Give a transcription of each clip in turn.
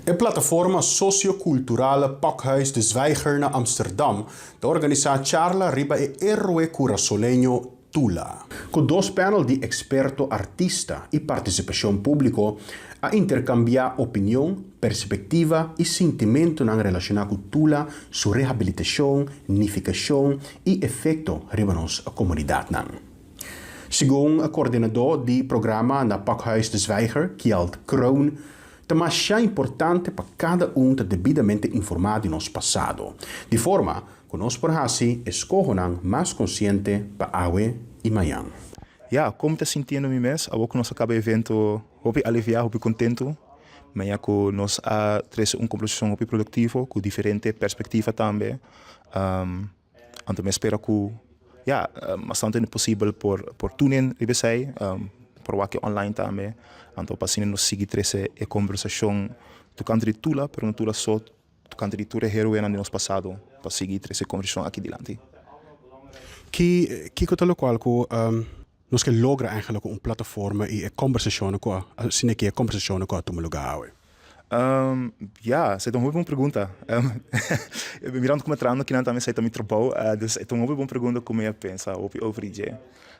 E plataforma sosiokultural Pakhuis de Zwijger na Amsterdam ta organisá charla riba e héroe kurasoleño Tula. Ku dos panel di eksperto artista i partisipashon públiko a interkambiá opinion, perspektiva i sintimentunan relashoná ku Tula, su rehabilitashon, nifikashon i efekto riba nos komunidatnan. Segun koordinadó di programa na Pakhuis de Zwijger, Kjeld Kroon, ta masha importante pa kada un ta debidamente informá di nos pasado, di forma ku nos por hasi eskohonan mas konsiente pa awe i mañan. Ya, kon mi ta sintiendo mi mes awor ku nos a kaba e evento? Hopi aliviá, hopi kontentu. Maña ku nos a trese un kombersashon hopi produktivo ku diferente perspektiva tambe. Anto mi a spera ku ya, mas tantu posibel por por tune in riba esei, por wak e online tambe. Anto pa asina nos sigui trese e kombersashon tokante di Tula, pero no Tula so, Tokante di tur e heroenan di nos pasado pa sigui trese konversashon aki dilanti. Ki kiko ta lokual ku nos ke logra eigenlijk ku un plataforma i e kombersashonnan ku a asina ki e kombersashonnan ku a tuma lugá awe? Ya, esei ta un hopi bon pregunta. Mirando ku mi a traha kinan tambe esei ta mi trabou, dus e ta un hopi bon pregunta ku mi a pensa hopi over di dje.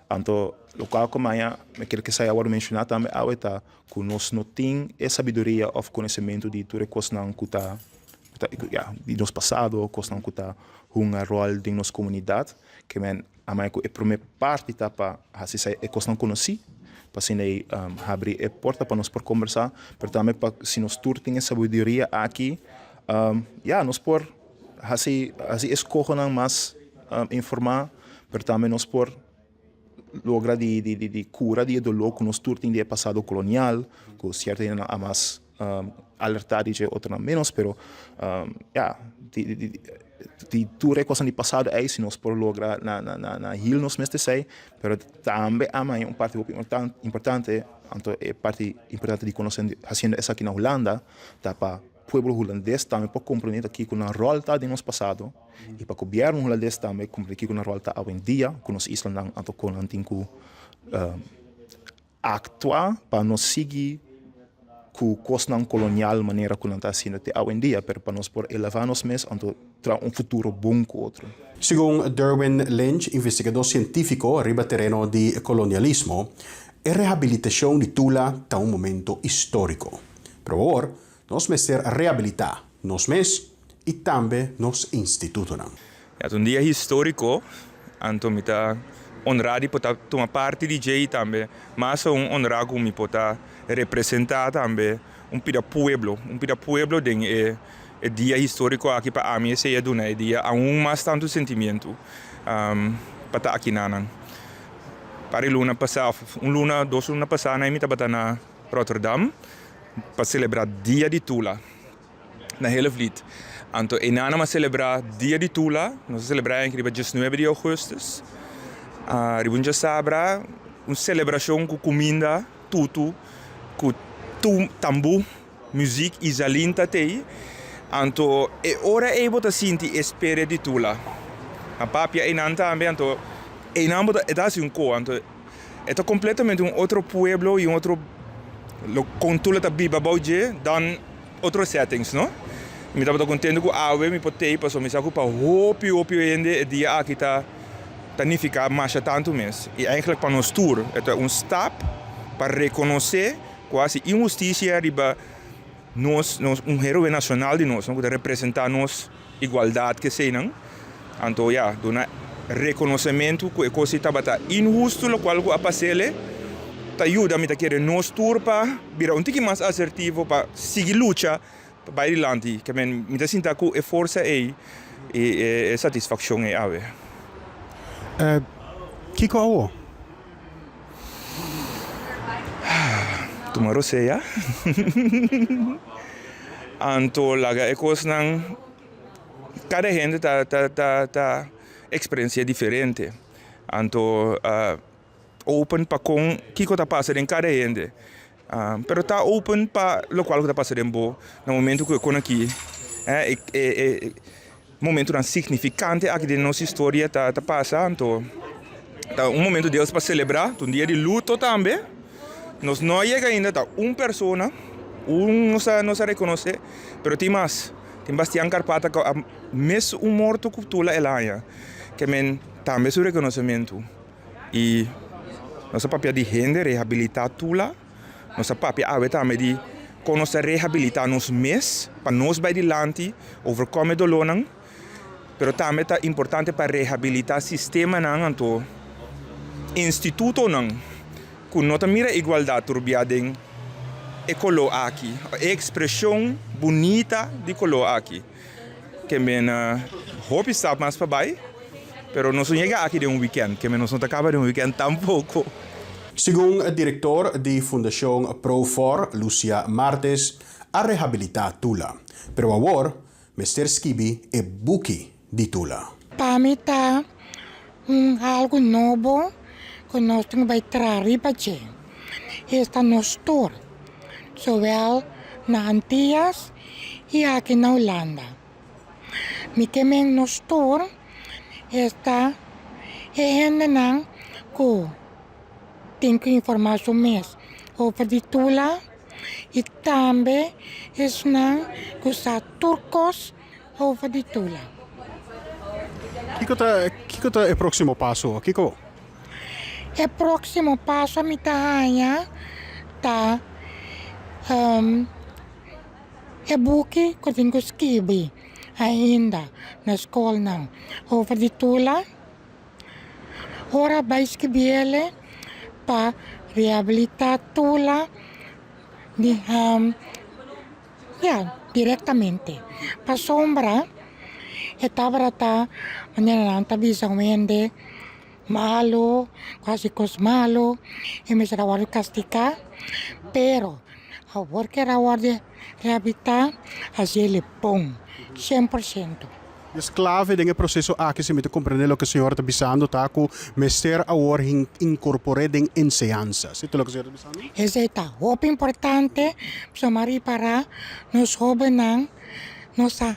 Anto lokual ku maña mi kere ku esei a wòrdu menshoná tambe awe ta Ku nos no tin e sabiduria òf konosementu di tur e kosnan ku ta ya di nos pasado, kosnan ku ta hunga ròl den nos komunidat. Ke men a maya ku e promé parti ta pa hasi esei e kosnan konosí, pa asina ei habri e porta pa nos por kombersá, pero tambe pa si nos tur tin e sabiduria aki ya nos por hasi hasi eskohonan mas informá, pero tambe nos por logra di di di cura di e dolor cu nos tur tin di e pasado colonial, cu cierto hendenan a mas alerta di dje, otronan menos, pero ya, di di di tur e cosnan di pasado ey si nos por logra na na na heal nos mes esey, pero tambe a maya un parti hopi importante, anto e parti importante di conoce haciendo esaki na Hulanda ta pa pueblo Hulandes tambe por comprende ta kico nan rol ta den nos pasado. I pa gobièrnu hulandes tambe kumpli kiko nan ròl ta awendia ku nos islanan anto kon nan tin ku aktua pa no sigui ku kosnan kolonial manera ku nan ta hasiendo te awendia pero pa nos por elevá nos mes anto traha un futuro bon ku otro. Segun Derwin Lynch, investigadó sientífiko riba tereno di kolonialismo, e rehabilitashon di Tula ta un momento históriko. Pero awor nos mester rehabilitá nos mes i tambe nos institutonan. Ya ta un dia historico, anto mi ta honra di por ta tuma parti di dje i tambe mas aun honra cu mi por ta representa tambe un pida pueblo, un pida pueblo den e e dia historico aki pa ami esey a duna e dia aun mas tanto sentimiento pa ta aki na nan. Par di luna pasa of un luna dos luna pasa nan mi tabata na Rotterdam pa celebra dia di Tula. na Hillevliet. Anto einan nan a selebrá Dia di Tula, nos a selebrá einan riba diesnuebe di ougùstùs. Riba un djasabra un selebrashon ku kuminda, tutu, ku tambú, muzik, Izaline ta tei. Anto e ora ei bo ta sinti e spirit di Tula. A papia einan tambe, anto einan bo ta e ta hasi un ko, anto e ta kompletamente un otro pueblo i un otro lo kon Tula ta biba bou dje dan. Otro settings no. Mi tabata contento cu awe mi por tey pasobra mi sa cu pa hopi hopi hende e dia aki ta ta nifica masha tanto mes. Y eigenlijk pa nos tur e ta un stap pa reconoce cu a haci inhusticia riba nos nos un heroe nacional di nos no cu ta representa nos igualdad keseynan. Anto ya, duna rekonosementu ku e kos ei tabata inhustu lokual ku a pas'ele, ta yuda mi ta kere nos tur pa bira un tiki mas asertivo pa sigui lucha pa bai dilanti. Ke men mi ta sinta ku e forsa ei i e satisfakshon ei awe. Kiko awo? Tuma rosea. Anto laga e kosnan. Kada hende ta ta ta ta eksperensia diferente. Anto open pa kon kiko ta pasa den kada hende. Pero ta open pa lokual ku ta pasa den bo na momento ku e kon aki e e momentonan signifikante aki den nos historia ta ta pasa. Anto ta un momento di pa selebrá, ta un dia di luto tambe. Nos no a yega ainda ta un persona. Un nos a nos a rekonosé, pero tin mas. Tin Bastian Karpata ku a mes un morto ku Tula el haña, ke men tambe su rekonosementu. I nos a papia di hende rehabilitá Tula, nos a papia awe tambe di kon nos ta rehabilitá nos mes pa nos bai dilanti, overkome e dolónan. Pero tambe ta importante pa rehabilitá sistemanan anto institutonan ku no ta mira igualdat tur bia den e koló aki, e ekspreshon bunita di koló aki. Ke men hopi stap mas pa bai, pero nos no yega aki den un wikènt, ke men nos no ta kaba den un wikènt tampoko. Segun direktor di Fundashon Pro-For, Lucia Martes, a rehabilitá Tula, pero awor Mester skibi e buki di Tula. Pa mi ta un algu nobo ku nos tin ku bai traha riba dje. Esta nos tur, zowel na Antias i aki na Hulanda. Mi ke men nos tur esta e hendenan ku tin ku informá su mes over di Tula. I tambe esnan ku sa tur kos over di Tula. Kiko ta kiko ta e próksimo paso? Kiko? E próksimo paso mi ta haña ta e buki ku tin ku skibi ainda na skolnan over di Tula. Ora bai skibiele pa rehabilitá Tula di ya direktamente. Pasobra e tabata ta manera nan ta bisa un hende malu ku hasi kos malu e mester a wòrdu kastigá, pero awor ku el a wòrdu rehabilitá hasiel e bon 100%. Es clave den e proceso aki, si mi ta comprende loke señora ta bisando, ta cu mester awor incorpore den enseñansa. Si ta loke señora ta bisando? Esey ta hopi importante, pasobra mi a ripara nos hobennan no sa,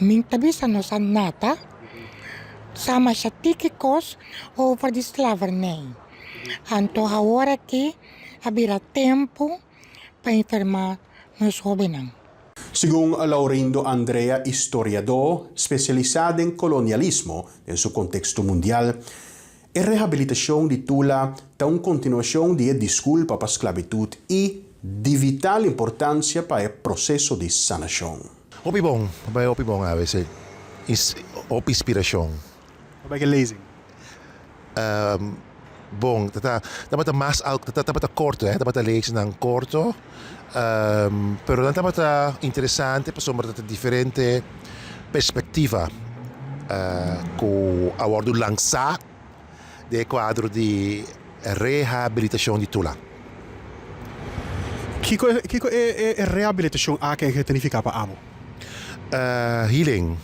mi ta bisa no sa nada, sa masha tiki cos over di slavernij. Anto awor aki a bira tempo pa informa nos hobennan. Segun Laurindo Andrea, istoriadó spesialisá den kolonialismo den su konteksto mundial, e rehabilitashon di Tula ta un kontinuashon di e diskulpa pa sklabitut i di vital importansia pa e proseso di sanashon. Hopi bon, bai hopi bon awe si. Hopi inspirashon. Bai ke lezing? Bon, ta ta tabata mas al ta tabata korto eh, tabata lezingnan korto, pero nan tabata interesante pasobra ta diferente perspektiva ku a wòrdu lansá den e kuadro di rehabilitashon di Tula. Kiko kiko e e rehabilitashon aki ta nifiká pa abo? Healing.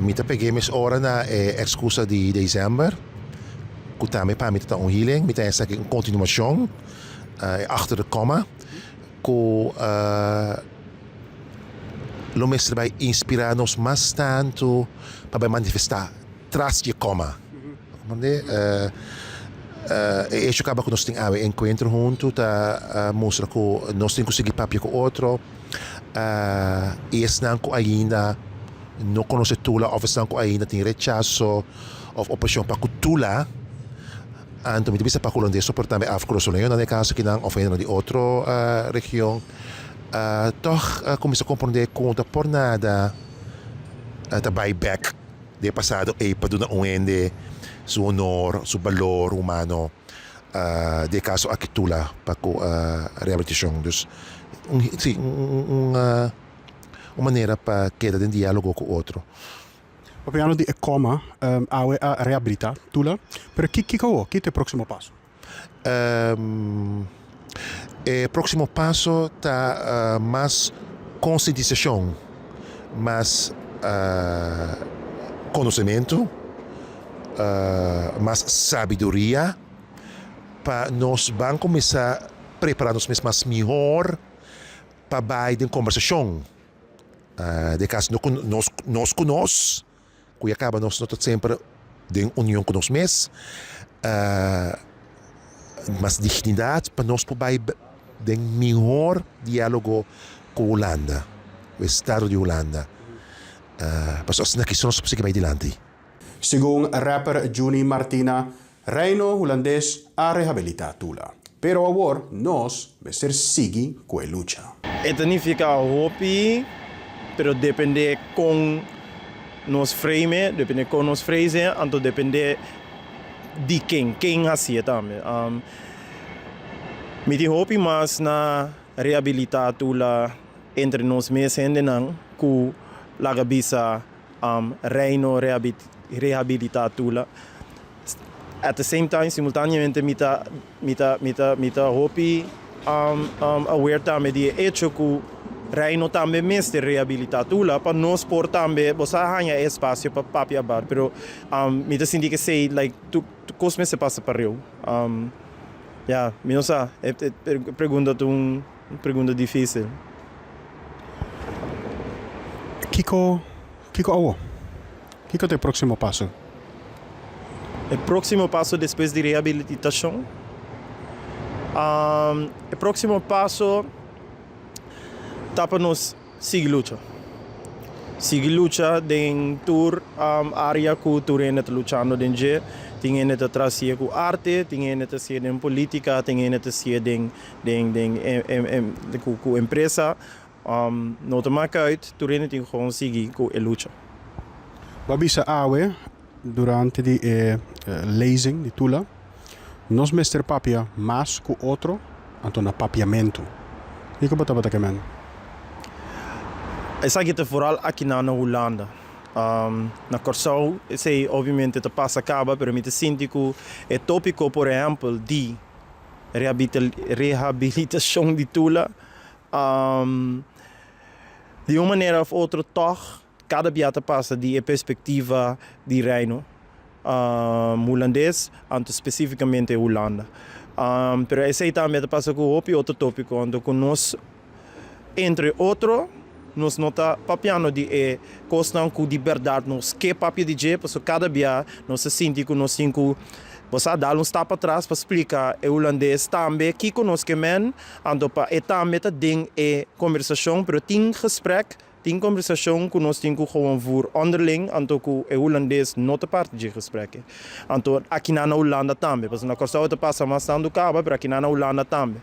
Mi ta peg'é mes ora na e excusa di december, cu tambe pa mi ta ta un healing. Mi ta esaki un continuacion, e achter de komma, cu lo mester bay inspira nos mas tanto pa bay manifesta tras di e komma. Comprende? E hecho caba cu nos tin awe encuentro hunto ta mustra cu nos tin cu sigui papia cu otro y esnan cu ainda no conoce Tula of esnan cu ainda tin rechazo of oposicion pa cu Tula, anto mi ta bisa pa Hulandes so pero tambe Afro-Curazoleño nan e caso akinan of hendenan di otro region toch cuminsa comprende cu no ta por nada ta bay bek. Den e pasado ei pa duna un hende su honor, su balor humano, den e kaso aki Tula pa ku rehabilitashon. Dus un si un un manera pa keda den dialogo ku otro. Papiando di e koma, awe a rehabilitá Tula, pero kiko awor? Ki ta e próksimo paso? E próksimo paso ta mas konsientisashon, mas konosementu, mas sabiduria pa nos ban kuminsá prepará nos mes mas mihor pa bai den kombersashon. Den kas nos ku nos. Ku ya kaba nos no ta semper den union ku nos mes, mas dignidat pa nos por bai den mihor diálogo ku Hulanda, ku estado di Hulanda. Pasobra asina kiso nos por sigui bai dilanti. Segun rapper Juni Martina, Reino Hulandes a rehabilitá Tula. Pero awor nos mester sigui ku e lucha. E ta nifiká hopi, pero dependé kon nos frame e, dependé kon nos phrase e, anto dependé di ken, ken hasié tambe. Mi tin hopi mas na rehabilitá Tula entre nos mes hendenan ku laga bisa Reino rehabilitá Tula. At the same time, simultaneamente mi ta mi ta mi ta mi ta hopi aware tambe di e hecho ku Reino tambe mester rehabilitá Tula pa nos por tambe bo sa haña e espacio pa papia about pero mi ta sinti kesei like tur kos mester pasa pareu. Ya, mi no sa e pregunta ta un pregunta dificil. Kiko, kiko awo? Kiko ta e proximo paso? E proximo paso despues di rehabilitacion? E proximo paso ta pa nos sigui lucha. Sigui lucha den tur area ku tur hende ta luchando den dje. Tin hende ta trasie ku arte, tin hende ta sie den politica, tin hende ta sie den den den ku empresa. No ta maka uit, tur hende tin gewoon sigui ku e lucha. Bo a bisa awe durante di e lezing di Tula, nos mester papia mas ku otro, anto na papiamentu. Kiko bo tabata ke men? Esaki ta vooral akinan na Hulanda. Na Kòrsou esei obviamente ta pasa kaba, pero mi ta sinti ku e topiko por ehèmpel di rehabilitashon di Tula di un manera of otro tòg kada bia ta pasa di e perspektiva di Reino Hulandes, anto spesífikamente Hulanda. Pero esei tambe ta pasa ku hopi otro tópiko, anto ku nos entre otro nos no ta papiando di e kosnan ku di bèrdat nos ke papia di dje, pasobra kada bia nos ta sinti ku nos tin ku bo sa dal un stap atras pa splika e hulandes tambe kiko nos ke men, anto pa e tambe ta den e kombersashon, pero tin gesprek, tin kombersashon ku nos tin ku gewoon voer onderling, anto ku e hulandes no ta parti dje gesprek. Anto akinan na Hulanda tambe, pasobra na Kòrsou e ta pasa mas tantu kaba, pero akinan na Hulanda tambe.